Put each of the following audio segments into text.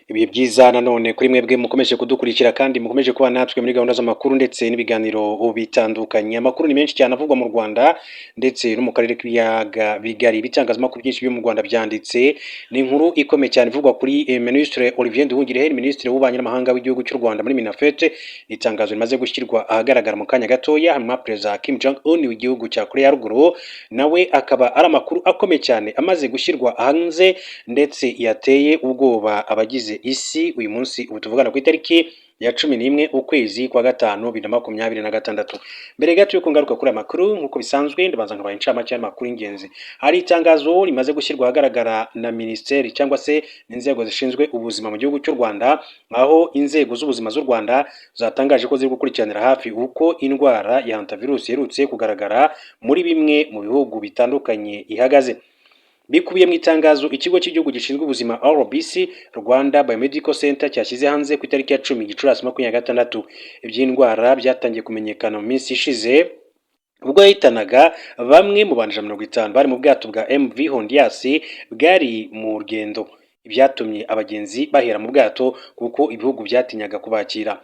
Ibihe byiza nanone kuri mwebwe mukomeje kudukurikira kandi mukomeje kuba natwe muri gahunda z'amakuru ndetse n'ibiganiro bitandukanye. Amakuru ni menshi cyane avugwa mu Rwanda ndetse no mu karere k'ibiyaga bigari. Ibitangazamakuru byinshi byo mu Rwanda byanditse ni inkuru ikomeye cyane ivugwa kuri Minisitiri Olivier Nduhungirehe, Minisitiri w'Ububanyi n'Amahanga w'igihugu cy'u Rwanda muri MINAFFET. Itangazo rimaze gushyirwa ahagaragara mu kanya gatoya. Hanyuma Perezida Kim Jong Un w'igihugu cya Korea ya Ruguru nawe akaba ari amakuru akomeye cyane amaze gushyirwa hanze ndetse yateye ubwoba abagize isi uyu munsi, ubu tuvugana ku itariki ya 11 ukwezi kwa gatanu 2026. Mbere gato yuko ngaruka kuri aya makuru, nk'uko bisanzwe ndabanza nkabaha incamake y'amakuru y'ingenzi. Hari itangazo rimaze gushyirwa ahagaragara na minisiteri cyangwa se n'inzego zishinzwe ubuzima mu gihugu cy'u Rwanda, aho inzego z'ubuzima z'u Rwanda zatangaje ko ziri gukurikiranira hafi uko indwara ya hantavirus iherutse kugaragara muri bimwe mu bihugu bitandukanye ihagaze. Bikubiye mu itangazo ikigo cy'igihugu gishinzwe ubuzima RBC, Rwanda Biomedical Center, cyashyize hanze ku itariki ya 10 Gicurasi 26. Iby'indwara byatangiye kumenyekana mu minsi ishize ubwo yahitanaga bamwe mu bantu 150 bari mu bwato bwa MV Hondias bwari mu rugendo, ibyatumye abagenzi bahera mu bwato kuko ibihugu byatinyaga kubakira.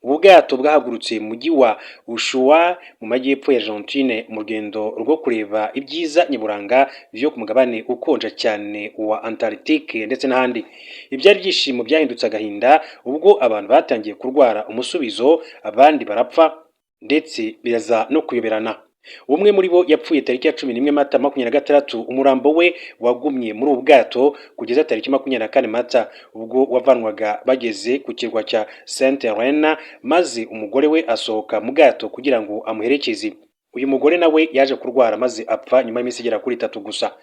Ubu bwato bwahagurutse mu mujyi wa Ushuaia mu majyepfo ya Argentine mu rugendo rwo kureba ibyiza nyaburanga byo ku mugabane ukonja cyane wa Antarctique ndetse n'ahandi. Ibyari byishimo byahindutse agahinda ubwo abantu batangiye kurwara umusubizo, abandi barapfa ndetse biraza no kuyoberana. Umwe muri bo yapfuye tariki ya 11 Mata 26. Umurambo we wagumye muri ubu bwato kugeza tariki 24 Mata, ubwo wavanwaga bageze ku kirwa cya Saint Helena, maze umugore we asohoka mu bwato kugira ngo amuherekeze. Uyu mugore nawe yaje kurwara maze apfa nyuma y'iminsi igera kuri 3 gusa.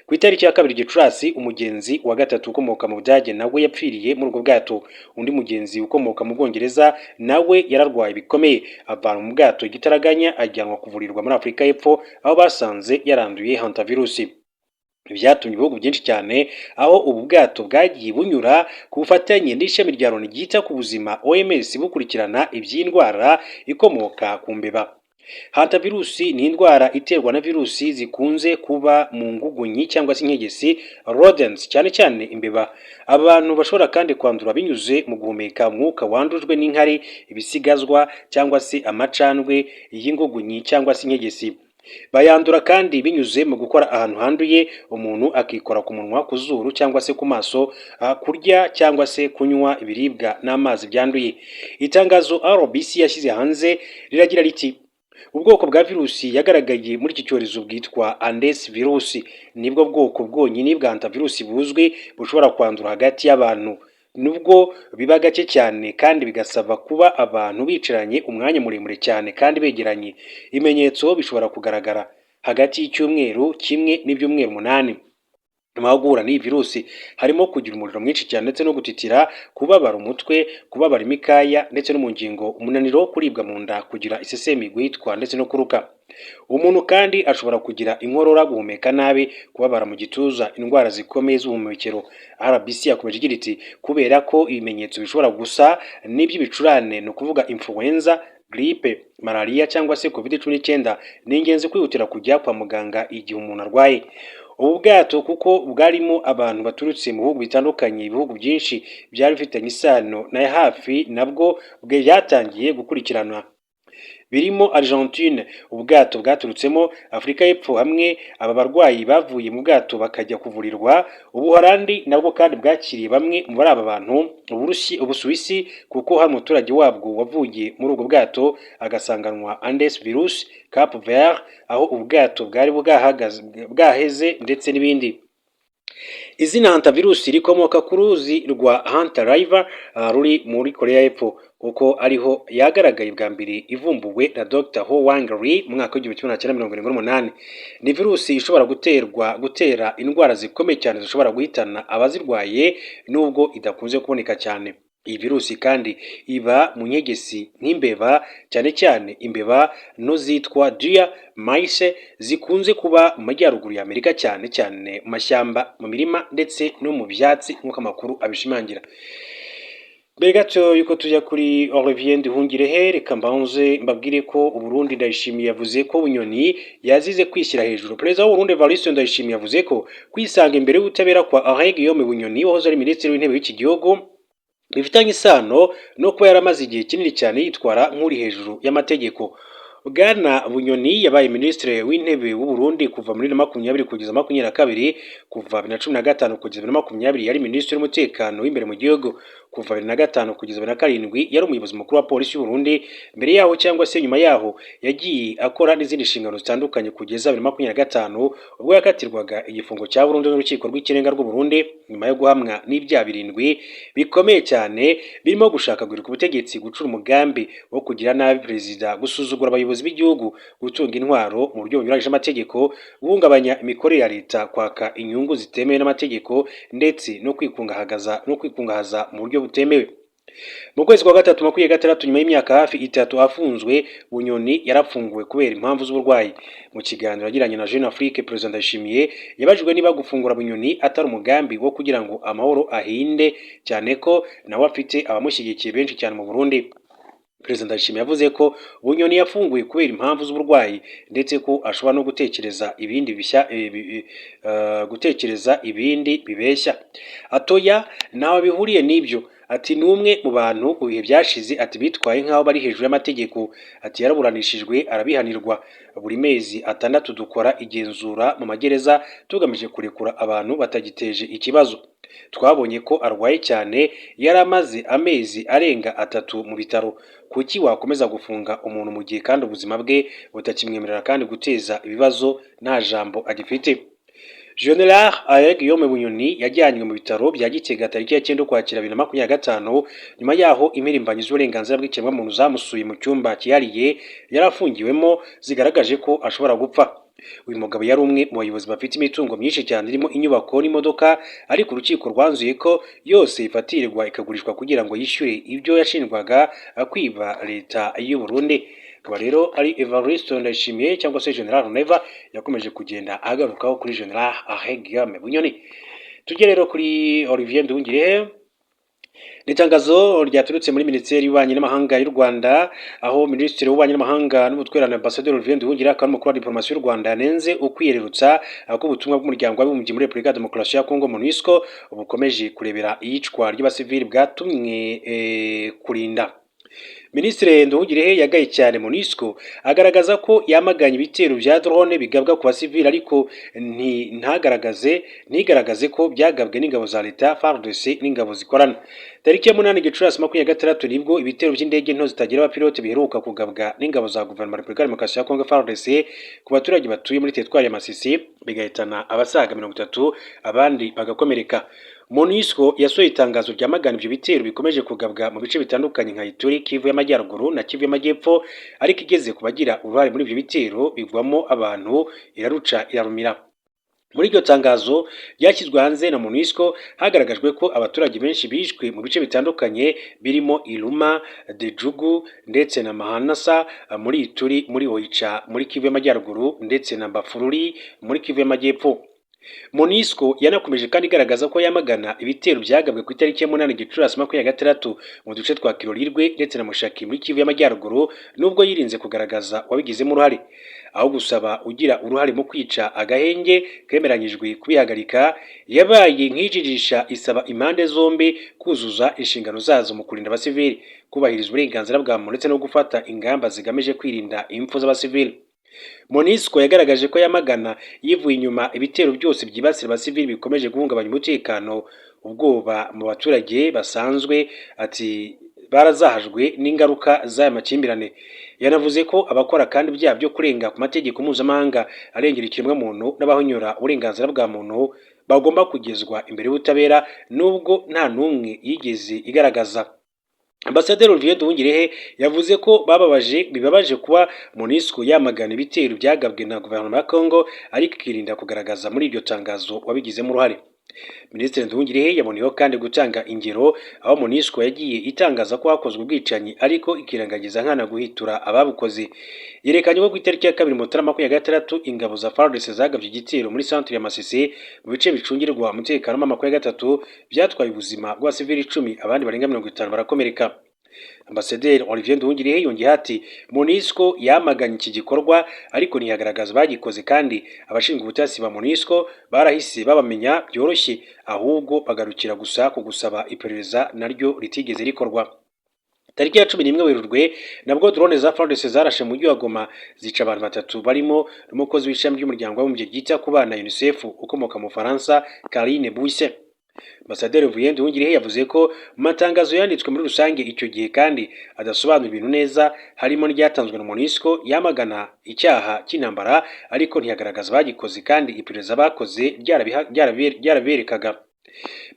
Ku itariki ya 2 Gicurasi, umugenzi wa gatatu ukomoka mu Budage nawe yapfiriye muri ubwo bwato. Undi mugenzi ukomoka mu Bwongereza nawe yararwaye bikomeye, avanwa mu bwato igitaraganya, ajyanwa kuvurirwa muri Afurika y'Epfo aho basanze yaranduye hantavirusi. Byatumye ibihugu byinshi cyane aho ubu bwato bwagiye bunyura, ku bufatanye n'ishami rya Loni ryita ku buzima OMS, bukurikirana iby'indwara ikomoka ku mbeba. Hantavirusi ni indwara iterwa na virusi zikunze kuba mu ngugunyi cyangwa se inkegesi, rodents, cyane cyane imbeba. Abantu bashobora kandi kwandura binyuze mu guhumeka umwuka wandujwe n'inkari, ibisigazwa cyangwa se amacandwe y'ingugunyi cyangwa se inkegesi. Bayandura kandi binyuze mu gukora ahantu handuye, umuntu akikora ku munwa, ku zuru cyangwa se ku maso, kurya cyangwa se kunywa ibiribwa n'amazi byanduye. Itangazo RBC yashyize hanze riragira riti: "Ubwoko bwa virusi yagaragaye muri iki cyorezo bwitwa Andes virusi. Nibwo bwoko bwonyine bwa hantavirusi buzwi bushobora kwandura hagati y'abantu, nubwo biba gake cyane kandi bigasaba kuba abantu bicaranye umwanya muremure cyane kandi begeranye. Ibimenyetso bishobora kugaragara hagati y'icyumweru kimwe n'ibyumweru 8 nyuma yo guhura n'iyi virusi, harimo kugira umuriro mwinshi cyane ndetse no gutitira, kubabara umutwe, kubabara imikaya ndetse no mu ngingo, umunaniro, kuribwa mu nda, kugira isesemi, guhitwa ndetse no kuruka. Umuntu kandi ashobora kugira inkorora, guhumeka nabi, kubabara mu gituza, indwara zikomeye z'ubuhumekero." RBC yakomeje igira iti: "Kubera ko ibimenyetso bishobora gusa n'iby'ibicurane, ni ukuvuga influenza, grippe, malariya cyangwa se COVID-19, ni ingenzi kwihutira kujya kwa muganga igihe umuntu arwaye." Ubu bwato, kuko bwarimo abantu baturutse mu bihugu bitandukanye, ibihugu byinshi byari bifitanye isano na hafi nabwo byatangiye gukurikiranwa, birimo Argentine ubwato bwaturutsemo, Afurika y'Epfo hamwe aba barwayi bavuye mu bwato bakajya kuvurirwa, Ubuholandi nabwo kandi bwakiriye bamwe muri aba bantu, Ubusuwisi kuko hari umuturage wabwo wavuye muri ubwo bwato agasanganwa Andes virus, Cap Vert aho ubwato bwari bwahagaze bwaheze ndetse n'ibindi. Izina hantavirusi rikomoka ku ruzi rwa Hunter River ruri muri Korea y'Epfo, kuko ariho yagaragaye bwa mbere ivumbuwe na Dr Ho Wang Lee mu mwaka w'1978. Ni virusi ishobora guterwa gutera indwara zikomeye cyane zishobora guhitana abazirwaye, nubwo idakunze kuboneka cyane. Iyi virusi kandi iba mu nkegesi nk'imbeba, cyane cyane imbeba nto zitwa deer mice zikunze kuba mu majyaruguru ya Amerika, cyane cyane mu mashyamba, mu mirima ndetse no mu byatsi, nk'uko amakuru abishimangira. Mbere gato yuko tujya kuri Olivier Nduhungirehe, reka mbanze mbabwire ko Uburundi, Ndayishimiye yavuze ko Bunyoni yazize kwishyira hejuru. Perezida w'Uburundi Evariste Ndayishimiye yavuze ko kwisanga imbere y'ubutabera kwa Alain Guillaume Bunyoni wahoze ari minisitiri w'intebe w'iki gihugu Bifitanye isano no kuba yaramaze igihe kinini cyane yitwara nk'uri hejuru y'amategeko. Bwana Bunyoni yabaye Minisitiri w'Intebe w'u Burundi kuva muri 2020 kugeza 22. Kuva 2015 kugeza 2020 yari Minisitiri w'Umutekano w'imbere mu gihugu. Kuva 2005 kugeza 2007 yari umuyobozi mukuru wa Polisi y'u Burundi. Mbere yaho cyangwa se nyuma yaho yagiye akora n'izindi nshingano zitandukanye kugeza 2025, ubwo yakatirwaga igifungo cya burundu n'Urukiko rw'Ikirenga rw'u Burundi, nyuma yo guhamwa n'ibyaha birindwi bikomeye cyane birimo gushaka guhirika ubutegetsi, gucura umugambi wo kugira nabi perezida, gusuzugura abayobozi b'igihugu, gutunga intwaro mu buryo bunyuranyije n'amategeko, guhungabanya imikorere ya leta, kwaka inyungu zitemewe n'amategeko, ndetse no kwikungahaza mu buryo butemewe. Mu kwezi kwa gatatu 26, nyuma y'imyaka hafi 3 afunzwe, Bunyoni yarafunguwe kubera impamvu z'uburwayi. Mu kiganiro yagiranye na Jeune Afrique, Perezida Ndayishimiye yabajijwe niba gufungura Bunyoni atari umugambi wo kugira ngo amahoro ahinde, cyane ko nawe afite abamushyigikiye benshi cyane mu Burundi. Perezida Ndayishimiye yavuze ko Bunyoni yafunguwe kubera impamvu z'uburwayi, ndetse ko ashobora no gutekereza ibindi bibeshya. Atoya, ntawe bihuriye n'ibyo. Ati: "Ni umwe mu bantu mu bihe byashize," ati, "bitwaye nk'aho bari hejuru y'amategeko." Ati: "Yaraburanishijwe, arabihanirwa. Buri mezi 6 dukora igenzura mu magereza tugamije kurekura abantu batagiteje ikibazo. Twabonye ko arwaye cyane, yari amaze amezi arenga 3 mu bitaro. Kuki wakomeza gufunga umuntu mu gihe kandi ubuzima bwe butakimwemerera kandi guteza ibibazo, nta jambo agifite?" General Alain Guillaume Bunyoni yajyanywe mu bitaro bya Gitega tariki ya 9 Ukwakira 2025, nyuma yaho impirimbanyi z'uburenganzira bw'ikiremwamuntu zamusuye mu cyumba cyihariye yari afungiwemo zigaragaje ko ashobora gupfa. Uyu mugabo yari umwe mu bayobozi bafite imitungo myinshi cyane irimo inyubako n'imodoka, ariko urukiko rwanzuye ko yose ifatirwa ikagurishwa kugira ngo yishyure ibyo yashinjwaga kwiba leta y'u Burundi. Akaba rero ari Evariste Ndayishimiye cyangwa se General Neva yakomeje kugenda agarukaho kuri General Alain Guillaume Bunyoni. Tujye rero kuri Olivier Nduhungirehe. Ni itangazo ryaturutse muri Minisiteri y'Ububanyi n'Amahanga y'u Rwanda, aho Minisitiri w'Ububanyi n'Amahanga n'Ubutwererane, Ambasaderi Olivier Nduhungirehe, akaba n'umukuru wa diplomasi y'u Rwanda, yanenze ukwiyerurutsa k'ubutumwa bw'Umuryango w'Abibumbye muri Repubulika ya Demokarasi ya Kongo, MONUSCO, bukomeje kurebera iyicwa ry'abasivili bwatumwe kurinda. Minisitiri Nduhungirehe yagaye cyane MONUSCO, agaragaza ko yamaganye ibitero bya drone bigabwa ku basivili, ariko ntagaragaze ntigaragaze ko byagabwe n'ingabo za leta, FARDC n'ingabo zikorana. Tariki ya 8 Gicurasi 26 nibwo ibitero by'indege nto zitagira abapilote biheruka kugabwa n'ingabo za guverinoma ya Repubulika ya Demokarasi ya Kongo, FARDC, ku baturage batuye muri teritwari ya Masisi, bigahitana abasaga 30, abandi bagakomereka. MONUSCO yasohoye itangazo ryamagana ibyo bitero bikomeje kugabwa mu bice bitandukanye nka Ituri, Kivu y'Amajyaruguru na Kivu y'Amajyepfo, ariko igeze ku bagira uruhare muri ibyo bitero bigwamo abantu iraruca irarumira. Muri iryo tangazo ryashyizwe hanze na MONUSCO hagaragajwe ko abaturage benshi bishwe mu bice bitandukanye birimo Iruma, Djugu ndetse na Mahanasa muri Ituri, muri Oicha muri Kivu y'Amajyaruguru, ndetse na Bafururi muri Kivu y'Amajyepfo. MONUSCO yanakomeje kandi igaragaza ko yamagana ibitero byagabwe ku itariki ya 8 Gicurasi 26 mu duce twa Kirorirwe ndetse na Mushaki muri Kivu y'Amajyaruguru, nubwo yirinze kugaragaza uwabigizemo uruhare. Aho gusaba ugira uruhare mu kwica agahenge kemeranyijwe kubihagarika, yabaye nk'ijijisha isaba impande zombi kuzuza inshingano zazo mu kurinda abasivili, kubahiriza uburenganzira bwa muntu, ndetse no gufata ingamba zigamije kwirinda impfu z'abasivili. MONUSCO yagaragaje ko yamagana yivuye inyuma ibitero byose byibasira abasivili bikomeje guhungabanya umutekano, ubwoba mu baturage basanzwe, ati barazahajwe n'ingaruka z'aya makimbirane. Yanavuze ko abakora kandi ibyaha byo kurenga ku mategeko mpuzamahanga arengera ikiremwamuntu n'abahonyora uburenganzira bwa muntu bagomba kugezwa imbere y'ubutabera, nubwo nta n'umwe yigeze igaragaza. Ambasaderi Olivier Nduhungirehe yavuze ko bababaje bibabaje kuba MONUSCO yamagana ibitero byagabwe na guverinoma ya Congo, ariko ikirinda kugaragaza muri iryo tangazo wabigizemo uruhare. Minisitiri Nduhungirehe yaboneyeho kandi gutanga ingero aho MONUSCO yagiye itangaza ko hakozwe ubwicanyi, ariko ikirengagiza nkana guhitura ababukoze. Yerekanye ko ku itariki ya 2 Mutarama 26 ingabo za FARDC zagabye igitero muri centre ya Masisi mu bice bicungirwa umutekano 23, byatwaye ubuzima bw'abasivili 10, abandi barenga 50 barakomereka. Ambasaderi Olivier Nduhungirehe yongeyeho ati: "MONUSCO yamaganye iki gikorwa, ariko ntiyagaragaza abagikoze, kandi abashinzwe ubutasi ba MONUSCO barahise babamenya byoroshye, ahubwo bagarukira gusa ku gusaba iperereza naryo ritigeze rikorwa." Tariki ya 11 Werurwe nabwo drone za FARDC zarashe mu mujyi wa Goma, zica abantu batatu barimo n'umukozi w'ishami ry'Umuryango w'Abibumbye ryita ku bana UNICEF ukomoka mu Bufaransa, Karine Buisset. Ambasaderi Olivier Nduhungirehe yavuze ko mu matangazo yanditswe muri rusange icyo gihe kandi adasobanura ibintu neza, harimo n'iryatanzwe na MONUSCO yamagana icyaha cy'intambara, ariko ntiyagaragaza abagikoze kandi iperereza bakoze ryaraberekaga.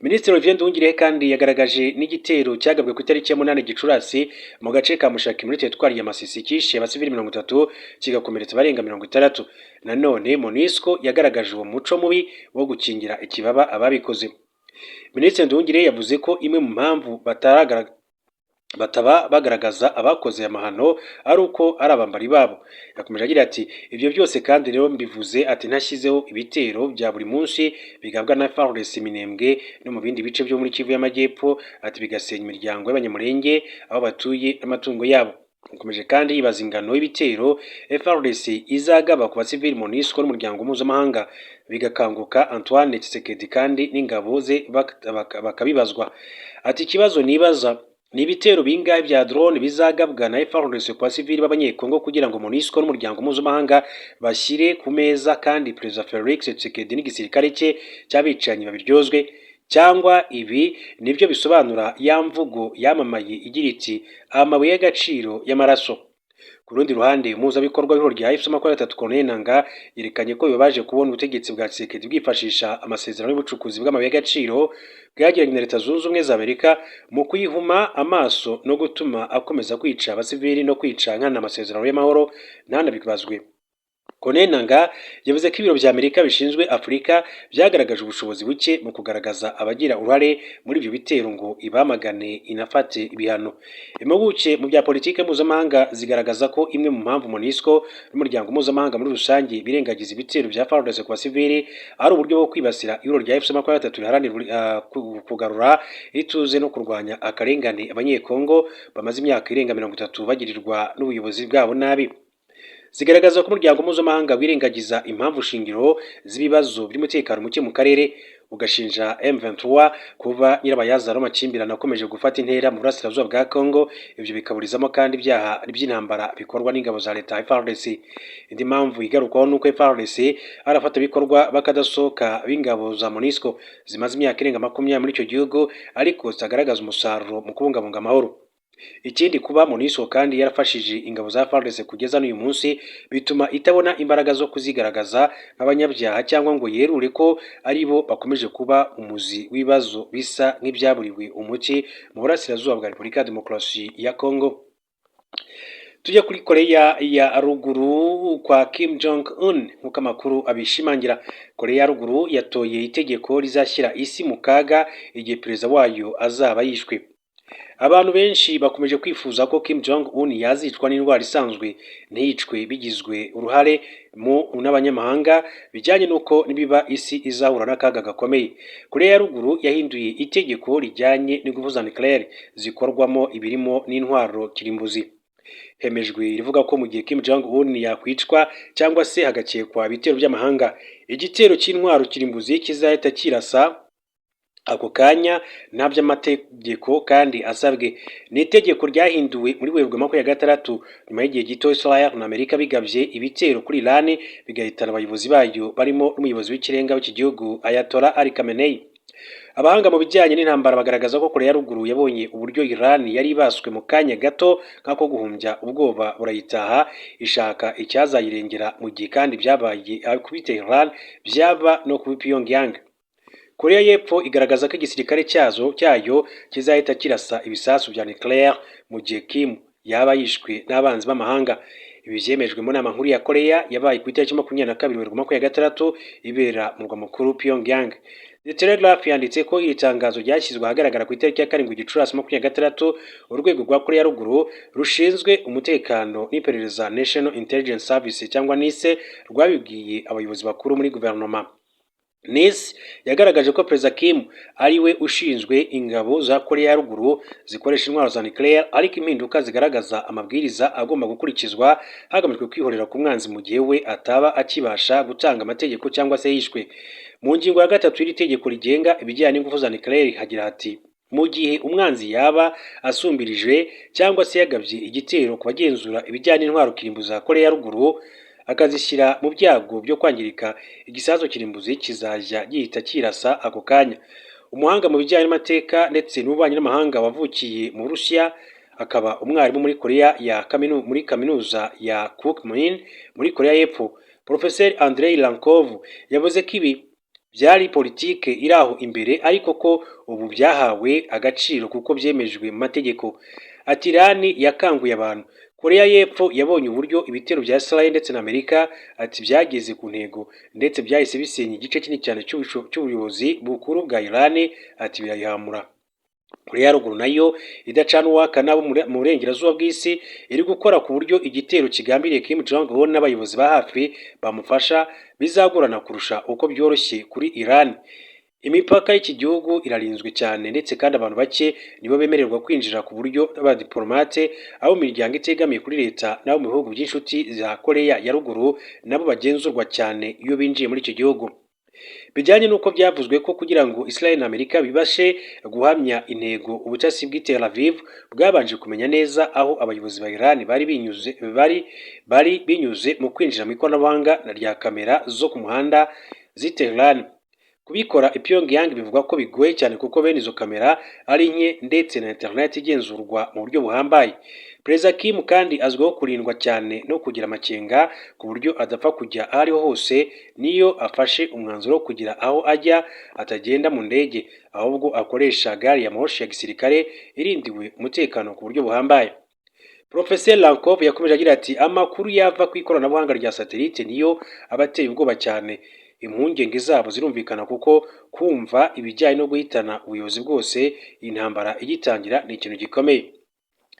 Minisitiri Olivier Nduhungirehe kandi yagaragaje n'igitero cyagabwe ku itariki ya 8 Gicurasi mu gace ka Mushaki muri teritwari ya Masisi, cyishe abasivili 30, kigakomeretsa abarenga 60. Nanone MONUSCO yagaragaje uwo muco mubi wo gukingira ikibaba ababikoze. Minisitiri Nduhungirehe yavuze ko imwe mu mpamvu bataba bagaragaza abakoze aya mahano ari uko ari abambari babo. Yakomeje agira ati: "Ibyo byose kandi rero mbivuze," ati, "ntashyizeho ibitero bya buri munsi bigabwa na FARDC Minembwe no mu bindi bice byo muri Kivu y'Amajyepfo," ati, "bigasenya imiryango y'Abanyamulenge aho batuye n'amatungo yabo." Yakomeje kandi yibaza ingano y'ibitero FARDC izagaba ku basivili, MONUSCO n'umuryango mpuzamahanga bigakanguka, Antoine Tshisekedi kandi n'ingabo ze bakabibazwa. Ati: "Ikibazo nibaza ni ibitero bingahe bya drone bizagabwa na FARDC ku basivili b'Abanyekongo kugira ngo MONUSCO n'umuryango mpuzamahanga bashyire ku meza, kandi Perezida Felix Tshisekedi n'igisirikare cye cy'abicanyi babiryozwe? Cyangwa ibi nibyo bisobanura ya mvugo yamamaye igira iti: 'Amabuye y'agaciro y'amaraso'?" Ku rundi ruhande, umuhuzabikorwa w'ihuriro rya AFC 23, Corneille Nangaa, yerekanye ko bibabaje kubona ubutegetsi bwa Tshisekedi bwifashisha amasezerano y'ubucukuzi bw'amabuye y'agaciro bwagiranye na Leta Zunze Ubumwe za Amerika mu kuyihuma amaso no gutuma akomeza kwica abasivili no kwica nkana amasezerano y'amahoro ntanabibazwe. Corneille Nangaa yavuze ko ibiro bya Amerika bishinzwe Afurika byagaragaje ubushobozi buke mu kugaragaza abagira uruhare muri ibyo bitero ngo ibamagane inafate ibihano. Impuguke mu bya politiki mpuzamahanga zigaragaza ko imwe mu mpamvu MONUSCO n'umuryango mpuzamahanga muri rusange birengagiza ibitero bya FARDC ku basivili ari uburyo bwo kwibasira ihuriro rya AFC 23 riharanira kugarura ituze no kurwanya akarengane Abanyekongo bamaze imyaka irenga 30 bagirirwa n'ubuyobozi bwabo nabi. Zigaragaza ko umuryango mpuzamahanga wirengagiza impamvu shingiro z'ibibazo by'umutekano muke mu karere, ugashinja M23 kuba nyirabayazana w'amakimbirane akomeje gufata intera mu burasirazuba bwa Congo, ibyo bikaburizamo kandi ibyaha by'intambara bikorwa n'ingabo za leta FARDC. Indi mpamvu igarukwaho nuko FARDC ari abafatanyabikorwa bakadasohoka b'ingabo za MONUSCO zimaze imyaka irenga 20 muri icyo gihugu, ariko zitagaragaza umusaruro mu kubungabunga amahoro. Ikindi, kuba MONUSCO kandi yarafashije ingabo za FARDC kugeza n'uyu munsi bituma itabona imbaraga zo kuzigaragaza nk'abanyabyaha cyangwa ngo yerure ko ari bo bakomeje kuba umuzi w'ibibazo bisa nk'ibyaburiwe umuti mu burasirazuba bwa Repubulika ya Demokarasi ya Congo. Tujya kuri Koreya ya Ruguru kwa Kim Jong Un. Nk'uko amakuru abishimangira, Koreya ya Ruguru yatoye itegeko rizashyira isi mu kaga igihe perezida wayo azaba yishwe. Abantu benshi bakomeje kwifuza ko Kim Jong Un yazicwa n'indwara isanzwe, ntiyicwe bigizwe uruhare mu n'abanyamahanga, bijyanye n'uko nibiba isi izahura n'akaga gakomeye. Koreya ya Ruguru yahinduye itegeko rijyanye n'ingufu za nucléaire zikorwamo ibirimo n'intwaro kirimbuzi. Hemejwe rivuga ko mu gihe Kim Jong Un yakwicwa cyangwa se hagakekwa ibitero by'amahanga, igitero cy'intwaro kirimbuzi kizahita kirasa ako kanya nta by'amategeko kandi asabwe. Ni itegeko ryahinduwe muri Werurwe 26, nyuma y'igihe gito Israel na Amerika bigabye ibitero kuri Iran, bigahitana abayobozi bayo barimo n'umuyobozi w'ikirenga w'iki gihugu, Ayatollah Ali Khamenei. Abahanga mu bijyanye n'intambara bagaragaza ko Korea ya Ruguru yabonye uburyo Iran yari ibaswe, mu kanya gato nk'ako guhumbya ubwoba burayitaha, ishaka icyazayirengera mu gihe kandi byabaye kuri Tehran byaba no kuri Pyongyang. Korea y'Epfo igaragaza ko igisirikare cyazo cyayo kizahita kirasa ibisasu bya nucléaire mu gihe Kim yaba yishwe n'abanzi b'amahanga. Ibi byemejwe mu nama nkuru ya Korea yabaye ku itariki 22 Werurwe 26, ibera mu murwa mukuru Pyongyang. The Telegraph yanditse ko iri tangazo ryashyizwe ahagaragara ku itariki ya 7 Gicurasi 26. Urwego rwa Korea ya Ruguru rushinzwe umutekano n'iperereza, National Intelligence Service cyangwa NISE, rwabibwiye abayobozi bakuru muri guverinoma. Nisi yagaragaje ko Perezida Kim ari we ushinzwe ingabo za Korea ya Ruguru zikoresha intwaro za nucléaire, ariko impinduka zigaragaza amabwiriza agomba gukurikizwa hagamijwe kwihorera ku mwanzi mu gihe we ataba akibasha gutanga amategeko cyangwa se yishwe. Mu ngingo ya 3 y'iri tegeko rigenga ibijyanye n'ingufu za nucléaire hagira hati: "Mu gihe umwanzi yaba asumbirije cyangwa se yagabye igitero ku bagenzura ibijyanye n'intwaro kirimbuzi za Korea ya Ruguru, akazishyira mu byago byo kwangirika, igisasu kirimbuzi kizajya gihita kirasa ako kanya." Umuhanga mu bijyanye n'amateka ndetse n'ububanyi n'amahanga wavukiye mu Burusiya, akaba umwarimu muri Korea ya kaminu, muri kaminuza ya Kookmin muri Korea y'Epfo, Professeur Andrei Lankov, yavuze ko ibi byari politike iri aho imbere, ariko ko ubu byahawe agaciro kuko byemejwe mu mategeko. Ati: "Irani yakanguye abantu. Korea y'Epfo yabonye uburyo ibitero bya Israel ndetse na Amerika, ati, byageze ku ntego, ndetse byahise bisenya igice kinini cyane cy'ubuyobozi bukuru bwa Iran, ati, birayihamura. Korea ya Ruguru nayo idacana uwaka n'abo mu burengerazuba bw'isi iri gukora ku buryo igitero kigambiriye Kim Jong Un n'abayobozi ba hafi bamufasha bizagorana kurusha uko byoroshye kuri Iran. Imipaka y'iki gihugu irarinzwe cyane, ndetse kandi abantu bake nibo bemererwa kwinjira, ku buryo abadiplomate, abo mu miryango itegamiye kuri leta n'abo mu bihugu by'inshuti za Korea ya Ruguru nabo bagenzurwa cyane iyo binjiye muri icyo gihugu." Bijyanye n'uko byavuzwe ko kugira ngo Israel na Amerika bibashe guhamya intego, ubutasi bw'i Tel Aviv bwabanje kumenya neza aho abayobozi ba Iran bari binyuze bari binyuze mu kwinjira mu ikoranabuhanga rya kamera zo ku muhanda z'i Tehran. Kubikora i Pyongyang bivugwa ko bigoye cyane, kuko bene izo kamera ari nke ndetse na internet igenzurwa mu buryo buhambaye. Perezida Kim kandi azwiho kurindwa cyane no kugira amakenga, ku buryo adapfa kujya aho ariho hose. Niyo afashe umwanzuro wo kugira aho ajya, atagenda mu ndege, ahubwo akoresha gari ya moshi ya gisirikare irindiwe umutekano ku buryo buhambaye. Professeur Lankov yakomeje agira ati: "Amakuru yava ku ikoranabuhanga rya satellite niyo aba ateye ubwoba cyane. Impungenge zabo zirumvikana, kuko kumva ibijyanye no guhitana ubuyobozi bwose intambara igitangira ni ikintu gikomeye.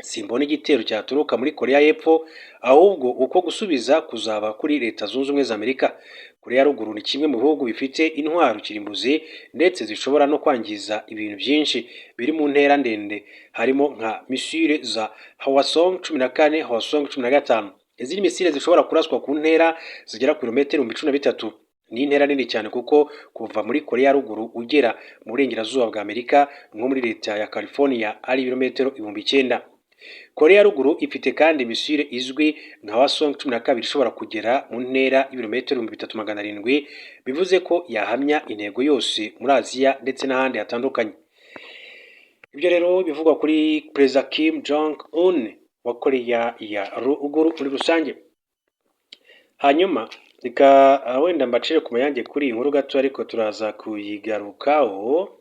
Simbona igitero cyaturuka muri Korea y'Epfo, ahubwo uko gusubiza kuzaba kuri Leta Zunze Ubumwe za Amerika. Korea ya Ruguru ni kimwe mu bihugu bifite intwaro kirimbuzi ndetse zishobora no kwangiza ibintu byinshi biri mu ntera ndende, harimo nka misile za Hwasong 14, Hwasong 15. Izi ni misile zishobora kuraswa ku ntera zigera ku birometero 13,000. Ni intera nini cyane, kuko kuva muri Korea ya Ruguru ugera mu burengerazuba bwa Amerika, nko muri leta ya California, ari ibirometero 9000. Korea ya Ruguru ifite kandi misile izwi nka Hwasong 12 ishobora kugera mu ntera y'ibirometero 3700, bivuze ko yahamya intego yose muri Aziya ndetse n'ahandi hatandukanye." Ibyo rero bivugwa kuri Perezida Kim Jong Un wa Korea ya Ruguru muri rusange. Hanyuma reka wenda mbacire ku mayange kuri iyi nkuru gato, ariko turaza kuyigarukaho.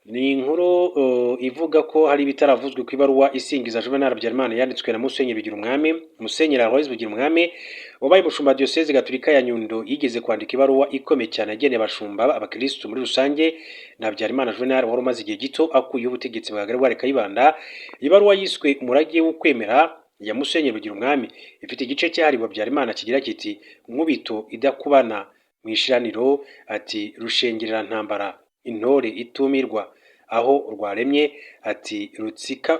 Ni inkuru ivuga ko hari ibitaravuzwe ku ibaruwa isingiza Juvenal Habyarimana yanditswe na Musenyeri Bigirumwami. Musenyeri Aloys Bigirumwami, wabaye umushumba wa Diyosezi Gatolika ya Nyundo, yigeze kwandika ibaruwa ikomeye cyane yageneye abashumba, abakirisitu muri rusange na Habyarimana Juvenal wari umaze igihe gito akuyeho ubutegetsi bwa Gregoire Kayibanda. Ibaruwa yiswe "Umurage w'ukwemera" ya Musenyeri Bigirumwami ifite igice cyahariwe Habyarimana kigira kiti: "Nkubito idakubana mu ishiraniro," ati, "rushengererantambara, intore itumirwa aho rwaremye," ati, "rutsika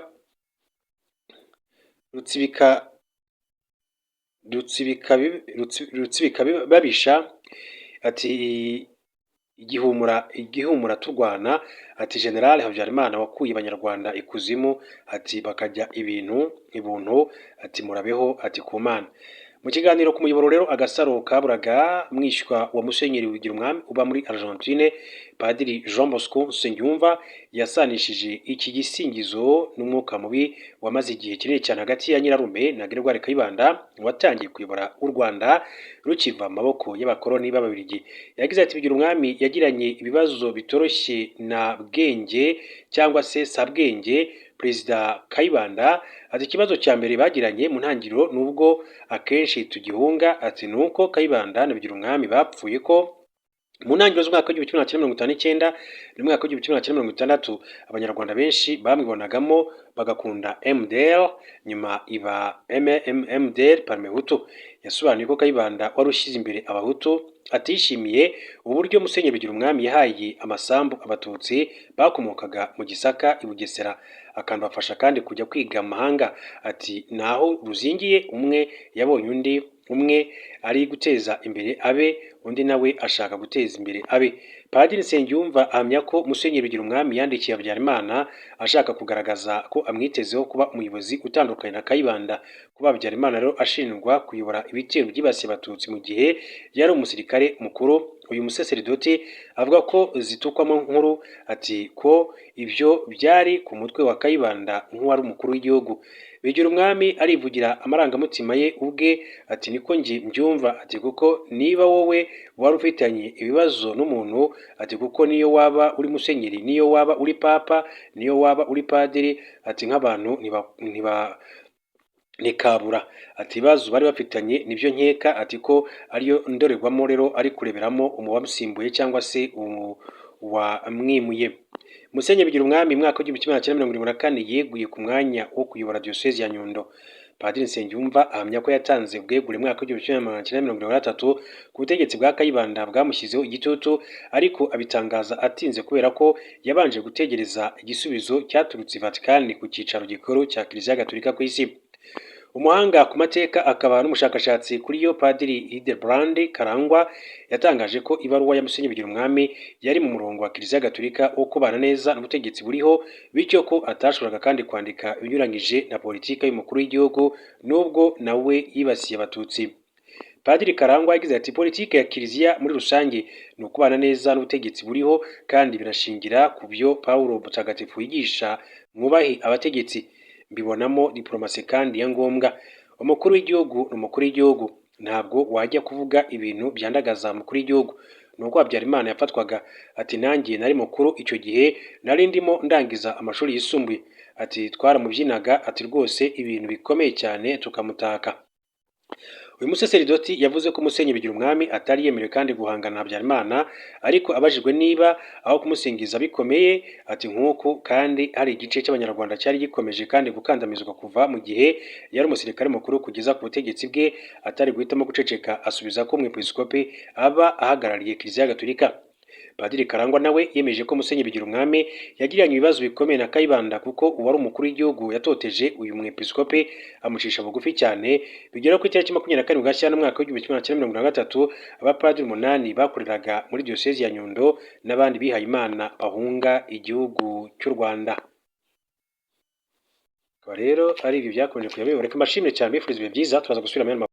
rutsibika rutsibika rutsibika babisha," ati, "igihumura igihumura turwana," ati, "General Habyarimana wakuye abanyarwanda ikuzimu," ati, "bakajya ibintu ibuntu," ati, "murabeho," ati, "ku Mana." Mu kiganiro ku muyoboro rero Agasaro Kaburaga, mwishywa wa Musenyeri Bigirumwami uba muri Argentine, Padiri Jean Bosco Nsengiyumva, yasanishije iki gisingizo n'umwuka mubi wamaze igihe kinini cyane hagati ya nyirarume na Gregoire Kayibanda watangiye kuyobora u Rwanda rukiva mu maboko y'abakoloni b'Ababiligi. Yagize ati: "Bigirumwami yagiranye ibibazo bitoroshye na Bwenge cyangwa se Sabwenge, Perezida Kayibanda." Ati: "Ikibazo cya mbere bagiranye mu ntangiriro, nubwo akenshi tugihunga," ati, "nuko Kayibanda na Bigirumwami bapfuye ko Mu ntangiriro z'umwaka w'1959 n'umwaka w'1960, Abanyarwanda benshi bamwibonagamo bagakunda MDR, nyuma iba MDR Parmehutu. Yasobanuye ko Kayibanda wari ushyize imbere Abahutu atishimiye uburyo Musenyeri Bigirumwami yahaye amasambu Abatutsi bakomokaga mu Gisaka i Bugesera, akanabafasha kandi kujya kwiga mu mahanga. Ati: "Naho ruzingiye, umwe yabonye undi, umwe ari guteza imbere abe, undi nawe ashaka guteza imbere abe." Padiri Nsengiyumva ahamya ko Musenyeri Bigirumwami yandikiye Habyarimana ashaka kugaragaza ko amwitezeho kuba umuyobozi utandukanye na Kayibanda. Kuba Habyarimana rero ashinjwa kuyobora ibitero byibasiye Abatutsi mu gihe yari umusirikare mukuru, uyu musaseridoti avuga ko zitukwamo nkuru. Ati ko ibyo byari ku mutwe wa Kayibanda nk'uwari umukuru w'igihugu. Bigirumwami arivugira amarangamutima ye ubwe, ati: "Niko njye mbyumva," ati: "kuko niba wowe wari ufitanye ibibazo n'umuntu," ati: "kuko niyo waba uri musenyeri, niyo waba uri papa, niyo waba uri padiri," ati: "nk'abantu ntiba ntikabura," ati: "ibibazo bari bafitanye nibyo nkeka," ati: "ko ariyo ndorerwamo rero ari kureberamo uwamusimbuye cyangwa se uwamwimuye." Musenyeri Bigirumwami mu mwaka w'1974 yeguye ku mwanya wo kuyobora Diyosezi ya Nyundo. Padiri Nsengiyumva ahamya ko yatanze ubwegure mu mwaka w'1973 ku butegetsi bwa Kayibanda bwamushyizeho igitutu, ariko abitangaza atinze kubera ko yabanje gutegereza igisubizo cyaturutse i Vatican, ku cyicaro gikuru cya Kiliziya Gatolika ku isi. Umuhanga ku mateka akaba n'umushakashatsi kuri yo, Padiri Hildebrand Karangwa, yatangaje ko ibaruwa ya Musenyeri Bigirumwami yari mu murongo wa Kiliziya Gatolika wo kubana neza n'ubutegetsi buriho, bityo ko atashoboraga kandi kwandika ibinyuranyije na politiki y'umukuru w'igihugu nubwo nawe yibasiye Abatutsi. Padiri Karangwa yagize ati: "Politiki ya Kiliziya muri rusange ni ukubana neza n'ubutegetsi buriho, kandi birashingira ku byo Pawulo Mutagatifu yigisha: mwubahe abategetsi. Mbibonamo diplomasi kandi ya ngombwa. Umukuru w'igihugu ni umukuru w'igihugu, ntabwo wajya kuvuga ibintu byandagaza umukuru w'igihugu." Ni uko Habyarimana yafatwaga. Ati: "Nanjye nari mukuru icyo gihe, nari ndimo ndangiza amashuri yisumbuye." Ati: "Twaramubyinaga," ati: "rwose ibintu bikomeye cyane, tukamutaka." Uyu musaseridoti yavuze ko Musenyeri Bigirumwami atari yemerewe kandi guhangana na Habyarimana, ariko abajijwe niba aho kumusingiza bikomeye, ati nk'uku kandi hari igice cy'Abanyarwanda cyari gikomeje kandi gukandamizwa kuva mu gihe yari umusirikare mukuru kugeza ku butegetsi bwe, atari guhitamo guceceka, asubiza ko umwepiskopi aba ahagarariye Kiliziya Gatolika. Padiri Karangwa nawe yemeje ko Musenyeri Bigirumwami yagiranye ibibazo bikomeye na Kayibanda, kuko uwari umukuru w'igihugu yatoteje uyu mwepiskopi amucisha bugufi cyane, bigera ku itariki 27 Gashyantare umwaka w'1973, abapadiri umunani bakoreraga muri Diyosezi ya Nyundo n'abandi bihaye Imana bahunga igihugu cy'u Rwanda. Akaba rero ari ibi byakomeje kujya biboneka. Mbashimire cyane, mbifuriza ibihe byiza, turaza gusubira mu yandi makuru.